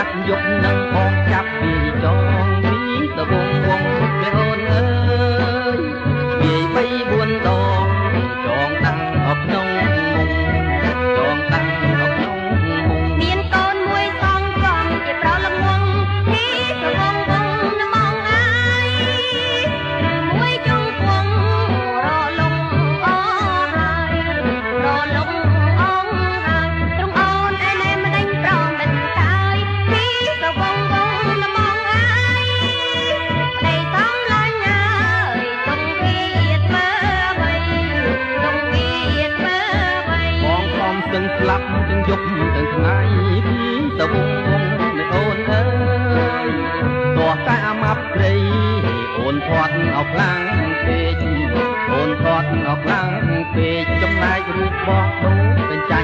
ចាប់យប់នឹងបងចាប់ពីចងពីដវងវងមេអូនអើយវាយ3 4ដងចងតាំងអកក្នុងមុងចងតាំងអកក្នុងមុង មានកូនមួយសងចំជាប្រលងងពីសវងវងនមងអាយមួយជុងពងរលងអហើយរលងអងហើយត្រង់អូនឯណែម្ដេញប្រមិនតាយពីសវងវងនមងអាយប្តីសំឡាញ់ហើយទុំពីធ្វើអ្វីទុំពីធ្វើអ្វី បងខំទាំងស្លាប់ទាំងយប់ទាំងថ្ងៃពីតវងវងនៃអូនអើយតោះតែអាម៉ាប់ព្រៃអូនធាត់អោខ្លាំងពេកអូនធាត់អោខ្លាំងពេកចំណែករូបបងដូចកញ្ចាញ់។